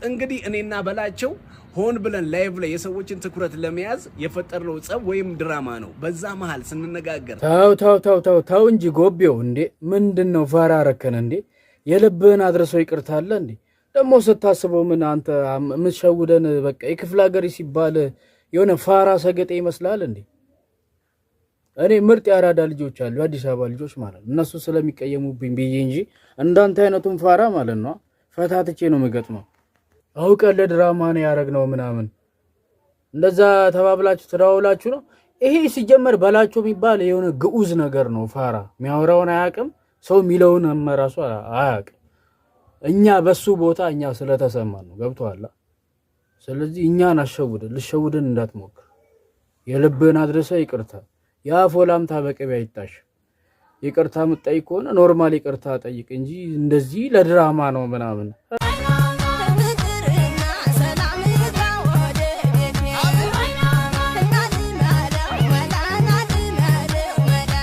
እንግዲህ እኔና በላቸው ሆን ብለን live ላይ የሰዎችን ትኩረት ለመያዝ የፈጠርነው ጸብ ወይም ድራማ ነው። በዛ መሃል ስንነጋገር ተው ተው ተው ተው ተው እንጂ ጎቤው፣ እንዴ፣ ምንድን ነው? ፋራ አረከን እንዴ? የልብህን አድርሰው ይቅርታ አለ እንዴ? ደግሞ ስታስበው ምን አንተ የምትሸውደን? በቃ የክፍለ ሀገር ሲባል የሆነ ፋራ ሰገጤ ይመስላል እንዴ? እኔ ምርጥ የአራዳ ልጆች አሉ፣ የአዲስ አበባ ልጆች ማለት ነው። እነሱ ስለሚቀየሙብኝ ብዬ እንጂ እንዳንተ አይነቱን ፋራ ማለት ነው ፈታትቼ ነው የምገጥመው። አውቀን ለድራማ ነው ያደረግነው ምናምን እንደዛ ተባብላችሁ ተደዋውላችሁ ነው። ይሄ ሲጀመር በላቸው የሚባል የሆነ ግዑዝ ነገር ነው። ፋራ የሚያወራውን አያውቅም፣ ሰው የሚለውን ራሱ አያውቅም። እኛ በሱ ቦታ እኛ ስለተሰማን ነው። ገብቶሃል? ስለዚህ እኛን አሸውድን ልሸውድን እንዳትሞክር። የልብህን አድርሰህ ይቅርታ። የአፍ ወላምታ በቅቤ አይታሽ። ይቅርታ የምትጠይቅ ከሆነ normal ይቅርታ ጠይቅ እንጂ እንደዚህ ለድራማ ነው ምናምን። ፍቅርና ሰላም ይግባ ወደ ቤቴ፣ እናልመደው መላ፣ እናልመደው መላ፣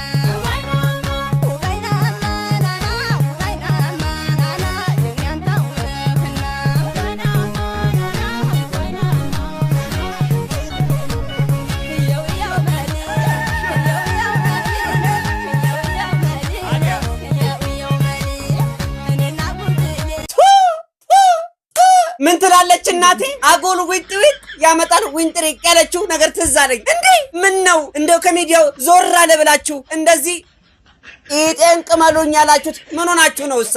ውበይናማ ናና፣ ውበይናማ ናና፣ የሚያንተው ነህና። የው የው መሊ፣ የው የው መሊ፣ የው የው መሊ፣ የው የው መሊ፣ እኔና ጉድሌ። ምን ትላለች እናቴ? አጎል ዊጥ ዊጥ ያመጣል ዊንጥሪቅ ያለችው ነገር ትዝ አለኝ። እንዴ፣ ምን ነው እንደው ከሚዲያው ዞር አለ ብላችሁ እንደዚህ ኢጤን ቅመሉኝ ያላችሁት ምን ሆናችሁ ነው? እሳ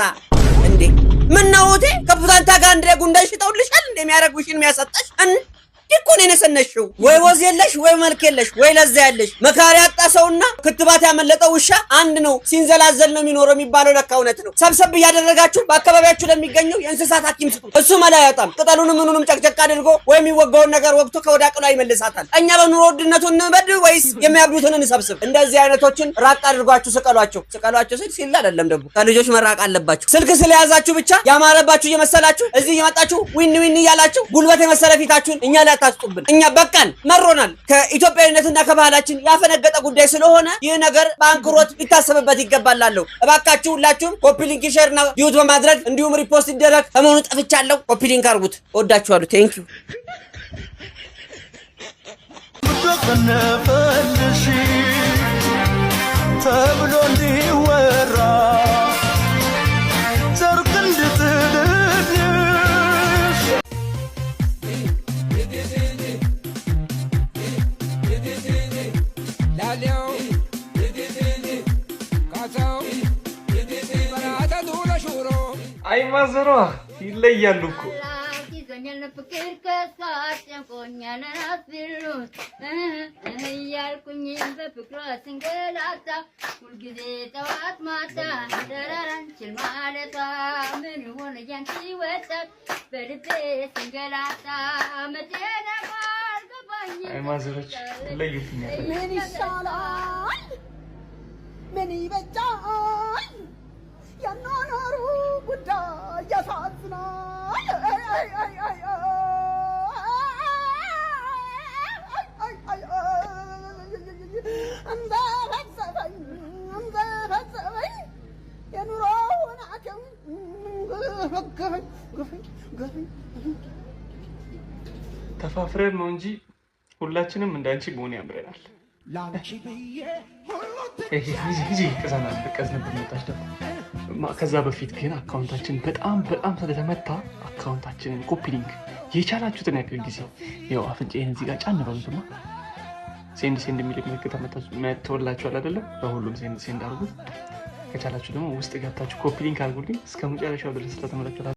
እንዴ፣ ምን ነው እህቴ፣ ከቡታንታ ጋር እንደ ጉንዳን ሽጠውልሻል? እንደሚያረጉሽን የሚያሰጣሽ እንዲህ እኮ ነው የነሰነሽው። ወይ ወዝ የለሽ፣ ወይ መልክ የለሽ፣ ወይ ለዛ ያለሽ። መካሪ ያጣ ሰውና ክትባት ያመለጠው ውሻ አንድ ነው፣ ሲንዘላዘል ነው የሚኖረው የሚባለው ለካ እውነት ነው። ሰብሰብ እያደረጋችሁ በአካባቢያችሁ ለሚገኘው የእንስሳት ሐኪም ስጡ። እሱ መላ ያወጣም። ቅጠሉንም ምኑንም ጨቅጨቅ አድርጎ ወይ የሚወጋውን ነገር ወግቶ ከወደ አቅሏ ይመልሳታል። እኛ በኑሮ ውድነቱ እንበድ ወይስ የሚያብዱትን እንሰብስብ? እንደዚህ አይነቶችን ራቅ አድርጓችሁ ስቀሏቸው። ስቀሏቸው ስል ሲል አይደለም፣ ደግሞ ከልጆች መራቅ አለባችሁ። ስልክ ስለያዛችሁ ብቻ ያማረባችሁ እየመሰላችሁ እዚህ እየመጣችሁ ዊን ዊን እያላችሁ ጉልበት የመሰለ ፊታችሁን እኛ ላይ አታስጡብን። እኛ በቃን፣ መሮናል። ከኢትዮጵያዊነትና ከባህላችን ያፈነገጠ ጉዳይ ስለሆነ ይህ ነገር በአንክሮት ሊታሰብበት ይገባላለሁ። እባካችሁ ሁላችሁም copy link፣ share እና duet በማድረግ እንዲሁም repost ይደረግ። ከመሆኑ ጠፍቻለሁ። Copy link አድርጉት። እወዳችኋለሁ። Thank you. ተቀነፈልሽ ተብሎ እንዲወራ ጨርቅ እንድጥልልሽ። ላሌው ካሳው በራተ ዱለ ሹሮ። አይ ማዘሯ ይለያሉ እኮ። ይዞኛል ፍቅር ከሷ፣ ጨንቆኛል አስቢሉት እያልኩኝ በፍቅሯ ስንገላታ፣ ሁልጊዜ ጠዋት ማታ ተራራንችል ማለቷ፣ ምን ይሆን ያንቺ ወጣት በልቤ ስንገላታ መቼ ነው አልገባኝም። አይ ማዘሮች ይለዩብኛል። ምን ይሻላል? ምን ይበጃል? የኗኗሩ ጉዳይ ያሳዝናል። አይ አይ አይ አይ አይ አይ አይ፣ እንዘፈዘፈኝ እንዘፈዘፈኝ የኑሮውን አክም ገፈኝ ገፈኝ ገፈኝ። ተፋፍረን ነው እንጂ ሁላችንም እንዳንቺ መሆን ያምረናል። ላንቺ ብዬ ሁሉ ሂጂ፣ ቅዘና ቀዝንብን መጣች ደግሞ። ከዛ በፊት ግን account ኣችን በጣም በጣም ስለተመታ account ኣችንን copy link የቻላችሁትን ያክል ጊዜ፣ ያው አፍንጫዬን እዚህ ጋር ጫን በሉትማ። Send send የሚል ምልክት መጥቶላችኋል አይደለም? በሁሉም send send አድርጉት። ከቻላችሁ ደግሞ ውስጥ ገብታችሁ copy link አድርጉልኝ። እስከ መጨረሻው ድረስ ስለተመለከታችሁ